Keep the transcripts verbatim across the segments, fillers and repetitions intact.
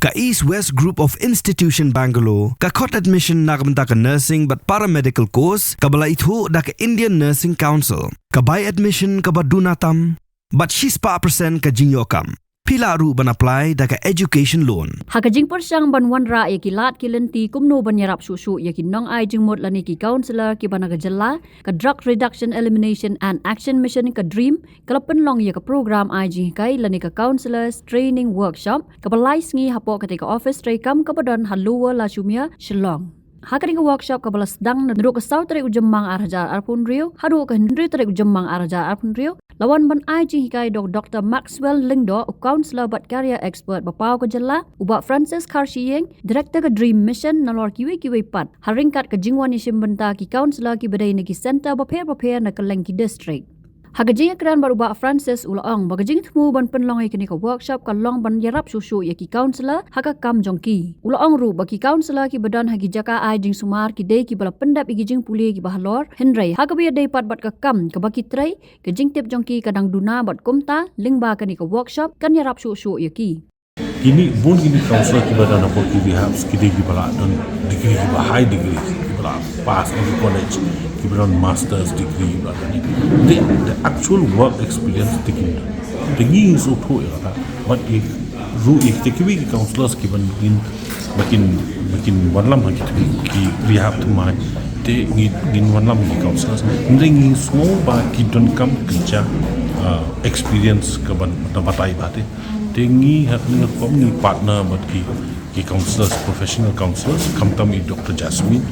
Ka East West Group of Institution Bangalore ka khot admission na ka bynta ka nursing bad paramedical course kaba la ithuh da ka Indian Nursing Council. Ka bai admission kaba duna tam bad shispah percent ka jingïoh kam. Phi lah ruh ban apply da ka education loan. Ha ka jingpyrshang ban wanrah ïa ki lad ki lynti kumno ban ïarap shuh shuh ïa ki nongai jingmut lane ki counsellor kiba na ka jylla, ka Drug Reduction Elimination and Action Mission, ka DREAM, ka la pynlong ïa ka program ai jinghikai lane ka Counselors Training Workshop kaba lai sngi hapoh katei ka office treikam kaba don ha Lower Lashumia, Shillong. Ha katei ka workshop kaba la sdang naduh ka saw tarik u Jymmang ar hajar arphew hynriew haduh ka hynriew tarik u Jymmang ar hajar arphew hynriew, la wan ban ai jinghikai da u Doctor Maxwell Lyngdoh, u counsellor bad career expert ba paw ka jylla, u Bah Francis Kharshiing, director ka DREAM Mission, nalor kiwei kiwei pat, ha ryngkat ka jingwan ïashim bynta ki counsellor kiba dei na ki centre bapher bapher na kylleng ki district. Ha ka jingïakren bad u Bah Francis u la ong ba ka jingthmu ban pynlong ïa kane ka workshop ka long ban ïarap shuh shuh ïa ki counsellor ha ka kam jong ki. U la ong ruh ba ki counsellor kiba don ha ki jaka ai jingsumar ki dei kiba la pyndep ïa ki jingpule kiba halor, hynrei ha kaba ïadei pat bad ka kam kaba ki trei, ka jingtip jong ki ka dang duna bad kumta lyngba kane ka workshop kan ïarap shuh shuh ïa ki. Kine bun kine counsellor kiba don hapoh ki rehabs ki dei kiba la don degree, kiba high degree, kiba la pass na ki college, kiba don masters degree, kiba la don. The, the actual work experience te kim don. Te ngi sngewthuh ïa kata. Bad ki ruh ïa kita kiwei ki counsellors kiba ngin, ba kin, ba kin wanlam ha kita ki, ki rehab thymmai. Te ngi, ngin wanlam ki counsellors. Hynrei ngi sngew ba ki donkam kynja, ah, experience kaban da batai ba te. Te ngi ha kane ka rukom ngi partner bad ki, ki counsellors, professional counsellors, khamtam i Doctor Jasmine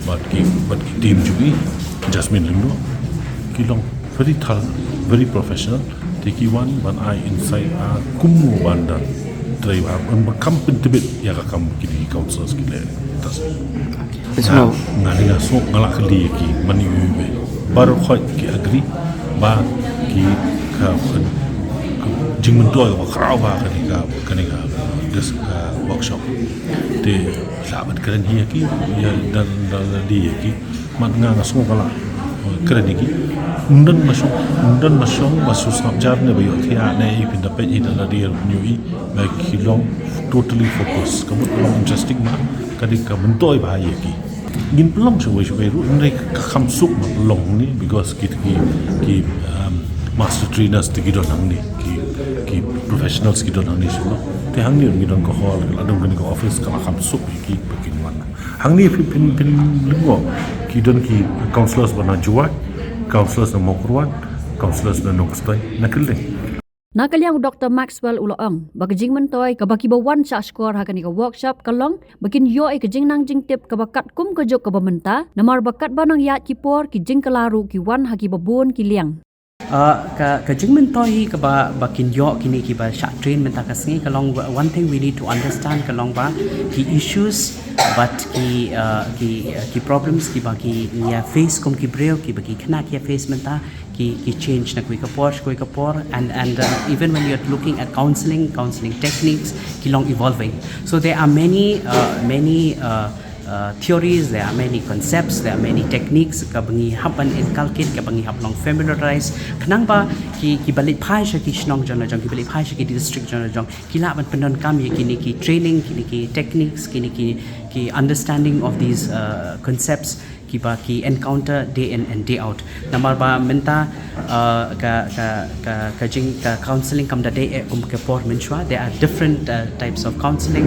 bad ki, bad ki team jong i, Jasmine Lyngdoh. Ki long very thorough, very professional. Te ki wan ban ai insight, ah, kumno ban da trei ba, ban, ban kham pyntbit ïa ka kam kine ki counsellors ki leh. Tas. Nga, nga, nga sngew nga la kylli ïa ki man iwei iwei. Baroh khoit ki agree ba ki ka, ka, ka jingmyntoi ba khraw ba kane ka, kane ka, this, uh, workshop. Te la ban kren hi ïa ki, ïa da, da, da lade ïa ki. Mat nga nga sngew ka la, uh, kren ïa ki. Ym don ma shong, ym don ma shong ba shu sngap jar ne ba ïohthiah ne i, phin da peit hi da lade ïa u, i ba ki long totally focus. Ka mut long interesting ma ka dei ka myntoi ba ïa ki. Ngin pynlong shawei shawei ruh, hynrei ka kham suk ba pynlong hangne because ki, ki, ki, um, master trainers te ki don hangne, ki, ki professionals ki don hangne shuh. Te hangne ngi don ka hall, ka la don kane ka office, ka la kham suk ïa ki ba kin wan. Hangne phin, phin, phin lyngngoh ki don ki counsellors ba na Jowai, counsellors na Mawkyrwat, counsellors na Nongstoiñ, na kylleng. Na ka liang u Doctor Maxwell u la ong ba ka jingmyntoi kaba kiba wan shah shkor ha kane ka workshop ka long ba kin ïoh ïa ka jingnang jingtip kaba katkum ka juk kaba mynta, namar ba katba nang ïaid ki por ki jingkylla ruh ki wan ha kiba bun ki liang. Uh, ka, ka jingmyntoi hi kaba, ba kin ïoh kine kiba shah train mynta ka sngi ka long, one thing we need to understand ka long ba ki issues bad ki, uh, ki, uh, ki problems kiba ki ngi ïa face kum ki briew, kiba ki khynnah ki ïa face mynta, ki, ki change na kawei ka por sha kawei ka por, and, and, uh, even when you're looking at counselling, counselling techniques ki long evolving. So there are many, uh, many, uh, uh, theories, there are many concepts, there are many techniques kaba ngi hap ban inculcate, kaba ngi hap long familiarize, khnang ba ki, kiba leit phai sha ki shnong jong la jong, kiba leit phai sha ki district jong la jong, ki lah ban pyndonkam ïa kine ki training, kine ki techniques, kine ki, ki understanding of these, uh, concepts kiba ki encounter day in and day out. Namar ba mynta, uh, ka, ka, ka, ka jing, ka counselling kam da dei eh kum ka por mynshuwa. There are different, uh, types of counselling,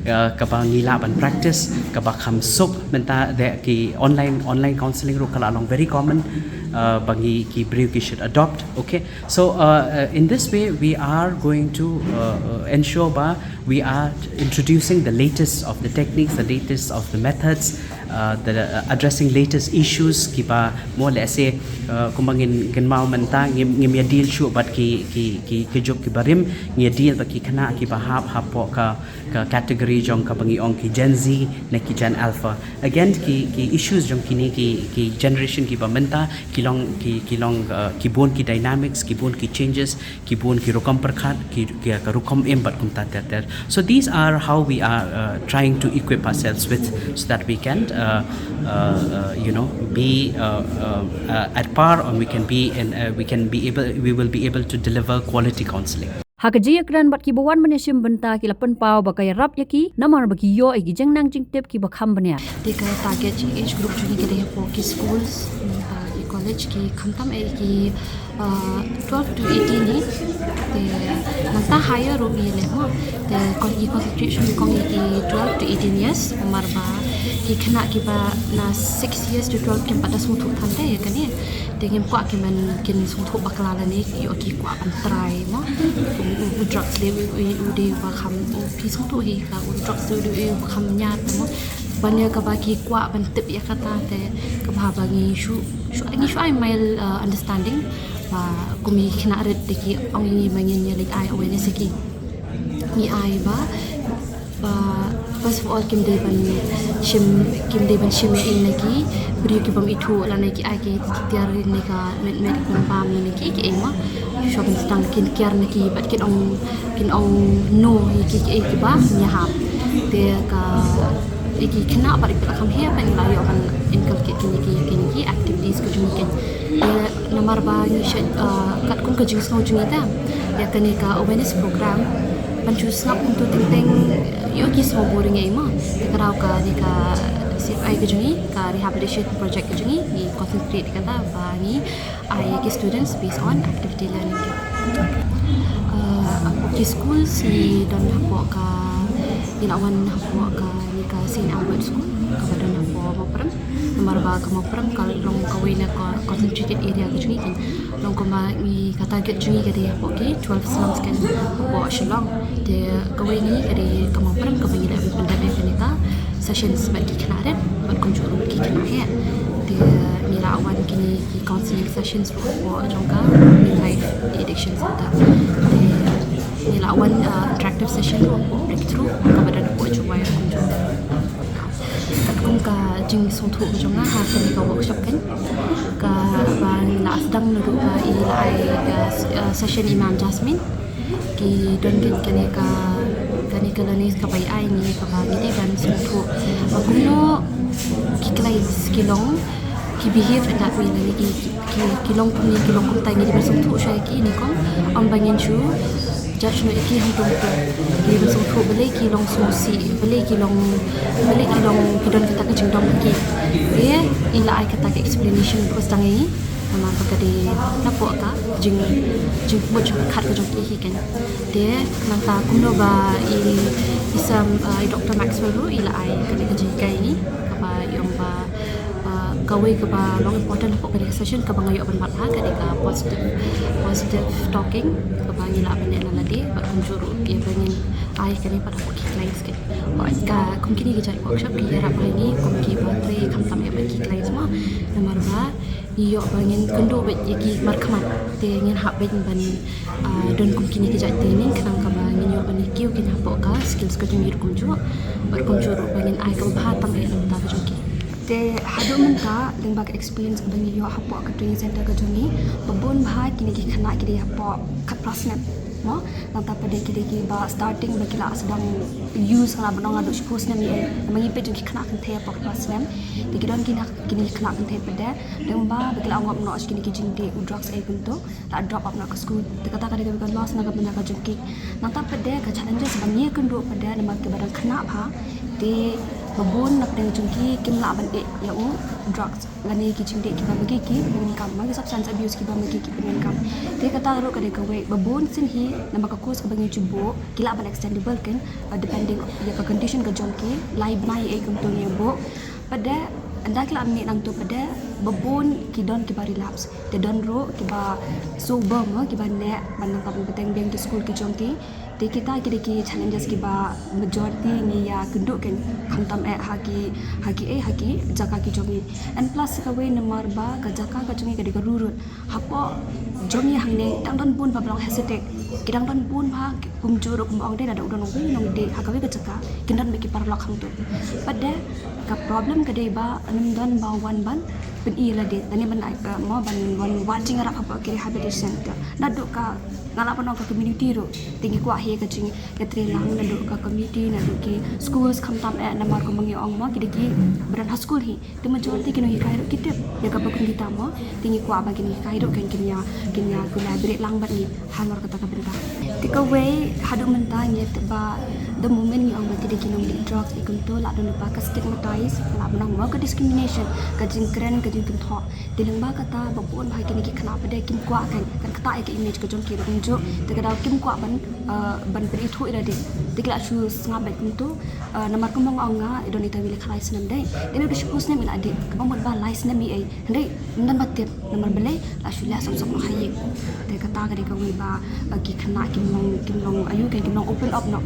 uh, kaba ngi lah ban practice, kaba kham suk mynta, the, ki online, online counselling ruh ka la long very common, uh, ba ngi ki briew ki should adopt. Okay. So, uh, uh, in this way, we are going to, uh, uh, ensure ba we are introducing the latest of the techniques, the latest of the methods, uh, the, uh, addressing latest issues kiba mo, let's say, uh, kumba ngin, ngin kynmaw mynta ngim, ngim ïa deal shuh bad ki, ki, ki, ki juk kiba rim, ngi ïa deal bad ki khynnah kiba hap, hapoh ka, ka category jong kaba ngi ong ki Gen Z ne ki Gen Alpha. Again, ki, ki issues jong kine ki, ki generation kiba mynta ki long, ki, ki long, uh, ki bun ki dynamics, ki bun ki changes, ki bun ki rukom pyrkhat, ki, ki, ka rukom im bad kumta ter ter. So these are how we are, uh, trying to equip ourselves with, so that we can, uh, uh, uh, you know, be, uh, uh, uh, at par, and we can be in, uh, we can be able, we will be able to deliver quality counselling. Ha ka jingïakren bad kiba wan ban ïashim bynta ki la pynpaw ba ka ïarap ïa ki namar ba ki ïoh ïa ki jingnang jingtip kiba kham bniat. Te ka target age group jong ngi ka dei hapoh ki schools, mynta ki college ki khamtam eh ki uh, twelve to eighteen hi. Te nangta higher ruh ngi leh mo. Te kon i concentrate shim kong i ki twelve to eighteen years, namar ba ki khynnah kiba na six years to twelve kim pat da sngewthuh than te ïa kane. Te ngim kwah ki man kin sngewthuh bakla lane ïoh ki kwah ban try mo. U, u, u drugs le u, u, u dei ba kham, u phi sngewthuh hi ka u drugs le u dei u ba kham ñiar te mo. Ban ïa kaba ki kwah ban tip ïa kata te kaba ba ngi shu, shu, ngi shu ai mild uh, understanding. Ba kum i khynnah rit te ki ong ïa ngi ba ngin ïa leit ai awareness ïa ki. Ngi ai ba, ba first of all kim dei ban shim, kim dei ban shim ïa ing na ki briew ki bym ithuh lane ki ai ki tiar ne ka met met ki bym pam ne ki ki ei ma. Shu ban sdang kin kiar na ki bad kin ong, kin ong no ïa ki ki ei kiba ñiahap. Te ka ïa ki khynnah bad ïa ki la kham heh bad ngi la ïoh ban inculcate kin ïa ki, kin ïa ki activities ka jong ngi kin. Te namar ba ngi shet, uh, katkum ka jingsngew jong ngi te ïa kane ka awareness program ban shu sngap kumto teng teng ïoh ki sngew boring ei ma. Te ka daw kane ka C F I ka jong ngi, ka rehabilitation project ka jong ngi, ngi concentrate ïa kata ba ngi ai ïa ki students based on activity learning. Uh, hapoh ki schools ngi don hapoh ka, ngi la wan hapoh kane ka Saint Albert School kaba don hapoh Mawprem. Namar ba ka Mawprem ka long kawei na ka concentrated area ka jong ngi kan. Long kumba ngi ka target jong ngi ka dei hapoh ki twelve slums kan hapoh Shillong. Te kawei ngi ka dei ka Mawprem kaba ngi la pyndep ïa kane ka sessions bad ki khynnah rit bad kumjuh ruh ki khynnah heh. Te ngi la wan kine ki counselling sessions ruh hapoh jong ka Midlife Addiction Center. Te ngi la wan, uh, interactive session ruh hapoh Breakthrough kaba don hapoh Jowai kumjuh. Katkum ka jingsngewthuh ka jong nga ha kane ka workshop kan, kaba ngi la sdang naduh ba i la ai ka, uh, session i Ma'am Jasmine. Ki don kane ka, kane ka learnings kaba i ai ngi kaba ngi dei ban sngewthuh ba kumno ki clients ki long, ki behave in that way lane ki, ki, ki long kumne, ki long kumtai, ngi dei ban sngewthuh sha ki ne kong, ym ba ngin shu judge noh ïa ki hangto hangto. Ngi dei ban sngewthuh balei ki long sngewsih, balei ki long, balei ki long ki don kata ka jingdom ha ki. Te i la ai kata ka explanation ba sdang ïa ngi. Namar ba ka dei napoh ka jing, jingmut jingpyrkhat ka jong ki hi kan. Te nangta kumno ba i, i Sam, uh, i Doctor Maxwell ruh i la ai kane ka jinghikai ïa ngi kaba i ong ba, uh, kawei kaba long important hapoh kane ka session kaba nga ïoh ban bat ha ka dei ka positive, positive talking kaba ngi lah ban leh na lade bad kumjuh ruh ïa ba ngin ai kane pat hapoh ki clients ki. Hooid, ka kum kine ki jait workshop ki ïarap ha ngi kum kiba trei khamtam ïa ba ki clients mo. Namar ba ngi ïoh ba ngin kynduh beit ïa ki markhmat te ngin hap beit ban, ah, don kum kine ki jait training khnang kaba ngin ïoh ban ïa kiew kine hapoh ka skills ka jong ngi ruh kumjuh bad kumjuh ruh ba ngin ai kaba bha tam ïa na bynta ka jong ki. Te haduh mynta lyngba ka experience kaba ngi ïoh hapoh ka training center ka jong ngi, ba bun bha kine ki khynnah ki dei hapoh khatphra snem mo. Nangta pat de ki dei kiba starting ba ki la sdang use, nga lah ban ong haduh shiphew snem ïa, namar ngi peit jong ki khynnah kynthei hapoh khatphra snem. Te ki don kine, kine ki khynnah kynthei pat de lyngba ba ki la ngop noh sha kine ki jingdih u drugs ei kumto, la drop out na ka skul. Te kata ka dei kaba ka loss na ka bynta ka jong ki. Nangta pat de ka challenges ba ngi ïakynduh pat de namar kiba dang khynnah bha. Te ba bun na pdeng jong ki kim lah ban ïeh ïa u drugs lane ki jingdih kiba ma ki ki pyndonkam, ma ki substance abuse kiba ma ki ki pyndonkam. Te kata ruh ka dei kawei ba bun sien hi namar ka course kaba ngi ju buh ki lah ban extendable kan, uh, depending ïa ka condition ka jong ki, lai bnai ei kumto ngi buh. Pat de ynda ki la mih nangto pat de ba bun ki don kiba relapse. Te don ruh kiba sober mo, kiba neh ban nang ka ban bteng biang ki skul ki jong ki. Te kita ki dei ki challenges kiba majority ngi ïakynduh kan, khamtam eh ha ki, ha ki eh ha ki jaka ki jong ngi. And plus kawei namar ba ka jaka ka jong ngi ka dei ka rural. Hapoh jong ngi hangne dang don bun ba long hesitate. Ki dang don bun ba kumjuh ruh kumba ong dei lada u don uwei u nongdih ha kawei ka jaka kin don beit ki paralok hangto. Pat de ka problem ka dei ba ym don ba wan ban Pyn-i lade, lane ban, eh, mo ban, ban wad jingïarap hapoh ki rehabilitation center. Naduh ka, nga lah ban ong ka community ruh, te ngi kwah hi ka jingïatreilang naduh ka community, naduh ki schools, khamtam eh namar kumba ngi ong mo, ki dei kiba don ha school hi. Te majority ki nonghikai ruh ki tip ïa kaba kum kita mo, te ngi kwah ba ki nonghikai ruh kan kin ïa, kin ïa collaborate lang bad ngi halor kata ka bynta. Te kawei, haduh mynta ngi tip ba the moment ngi ong ba ki dei ki nongdih drugs, i kumto lah don lypa ka stigmatize, lah ban ong mo ka discrimination, ka jingkren, ka jingkynthoh. Te lyngba kata ba bun bha kine ki khynnah pat de kim kwah kan, kan ktah ïa ka image ka jong ki ruh kumjuh. Te ka daw kim kwah ban, eh, ban pynithuh ïa lade. Te ki lah shu sngap bad kumto, eh, namar kumba nga ong nga, i don ita wei la khalai snem dei. Te ngi da shiphew snem i la dih, kaba mut ba lai snem i ei. Hynrei ym don ba tip, namar balei la shu leh sop sop noh ha ïing. Te kata ka dei kawei ba, eh, ki khynnah kim long, kim long, ayu, kim long open up noh.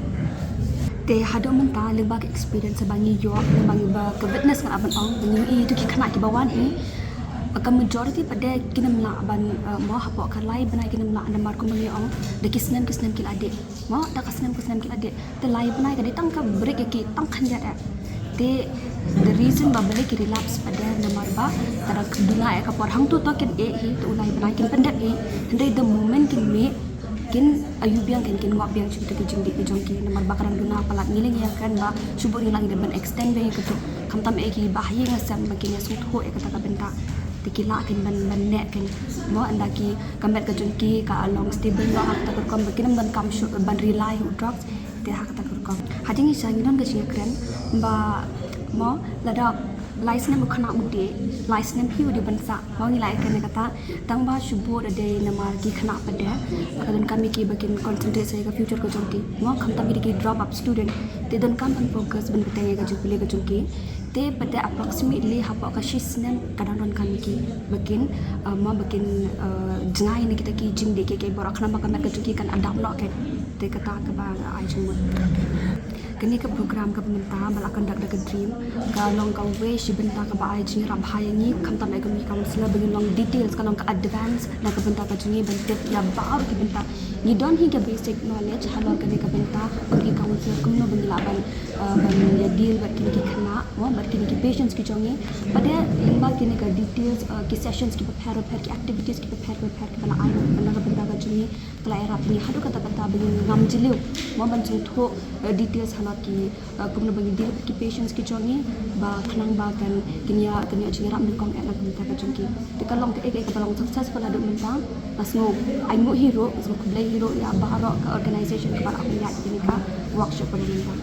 Te haduh mynta lyngba ka experience ba ngi ïoh, lyngba ngi ba ka witness nga lah ban ong, ba ngi ïohi ïa ki khynnah kiba wan hi, ka majority pat de kin ym lah ban, eh, mo hapoh ka lai bnai kin ym lah namar kumba ngi ong, da ki snem ki snem ki la dih. Mo, da ka snem ka snem ki la dih. Te lai bnai ka dei tang ka break ïa ki tang khyndiat eh. Te the reason ba balei ki relapse pat de namar ba ka dang duna ïa ka por, hangto to kin eh hi, te u lai bnai kin pyndep hi. Hynrei the moment kin mih, kin ayu biang, kin, kin ngop biang shuh ïa ki jingdih ki jong ki namar ba ka dang duna palat. Ngi leh ngi ïakren ba shu bun ngi lah ngi dei ban extend biang ïa kato. Khamtam eh kiba ha ïing ha sem ba kin ïa sngewthuh ïa kata ka bynta. Te ki lah kin ban, ban neh kin mo, ynda ki, ka met ka jong ki ka long stable noh ha kata ka rukom ba kin ym donkam shuh ban rely ha u drugs. Te ha kata ka rukom, ha jingshisha ngi don ka jingïakren ba mo, lada lai snem u khynnah u dih, lai snem hi u dei ban sah. Mo, ngi la ïakren ïa kata, tang ba shu bun da dei namar ki khynnah pat de ka donkam ïa ki ba kin concentrate sa ïa ka future ka jong ki. Mo, khamtam ki dei ki drop up student, te donkam ban focus ban bteng ïa ka jingpule ka jong ki. Te pat de approximately hapoh ka shi snem ka dang donkam ïa ki ba kin, eh, mo, ba kin, eh, jngai na kita ki jingdih kiei kiei baroh khnang ba ka met ka jong ki kan adapt noh. Te kata kaba nga ai jingmut. Kane ka program kaba mynta ba la conduct da ka DREAM ka long kawei shi bynta kaba ai jingïarap bha ïa ngi, khamtam eh kum ki counsellor, ba ngin long details, ka long ka advance na ka bynta ka jong ngi ban tip ïa baroh ki bynta. Ngi don hi ka basic knowledge halor kane ka bynta kum ki counsellor, kumno ba ngi lah ban, eh, ban ïa deal bad kine ki khynnah, mo, bad kine ki patients ki jong ngi. Bad ïa lyngba kine ka details, eh, ki sessions kiba pher ba pher, ki activities kiba pher ba pher kiba la ai na ka bynta ka jong ngi, ka la ïarap ïa ngi haduh katta katta ba ngin ngam jylliew, mo, ban sngewthuh, eh, details halor ki, eh, kumno ba ngin deal bad ki patients ki jong ngi, ba khnang ba kan, kin ïa, kin ïoh jingïarap nyngkong eh na ka bynta ka jong ki. Te ka long kaei kaei kaba long successful haduh mynta. Nga sngew ainguh hi ruh, nga sngew khublei hi ruh ïa baroh ka organization kaba la pynïaid ïa kane ka workshop kaba mynta.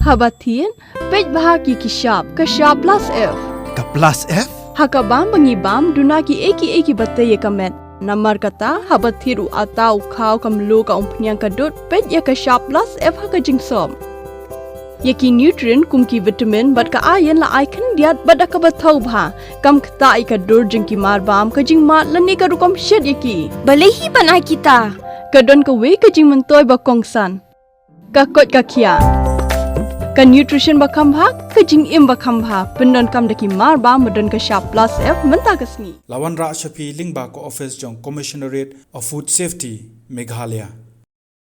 Haba thied, peit bha ki ki shap, ka shap plus F. Ka plus F? Ha ka bam ba ngi bam, duna kiei kiei kiba tei ïa ka met. Namar kata, haba thied u atta, u khaw, ka mluh, ka umphniang, ka dud, peit ïa ka shap plus F ha ka jingsop. Ïa ki nutrient kum ki vitamin bad ka iron la ai khyndiat bad da kaba thaw bha. Kam ktah ïa ka dur jong ki mar bam, ka jingmad lane ka rukom shet ïa ki. Balei hi ban ai kita? Ka don kawei ka jingmyntoi ba kongsan. Ka koit ka khiah. Ka nutrition ba kham bha, ka jingim ba kham bha. Pyndonkam da ki mar bam ba don ka shap plus F mynta ka sngi. La wanrah sha phi lyngba ka office jong Commissionerate of Food Safety, Meghalaya.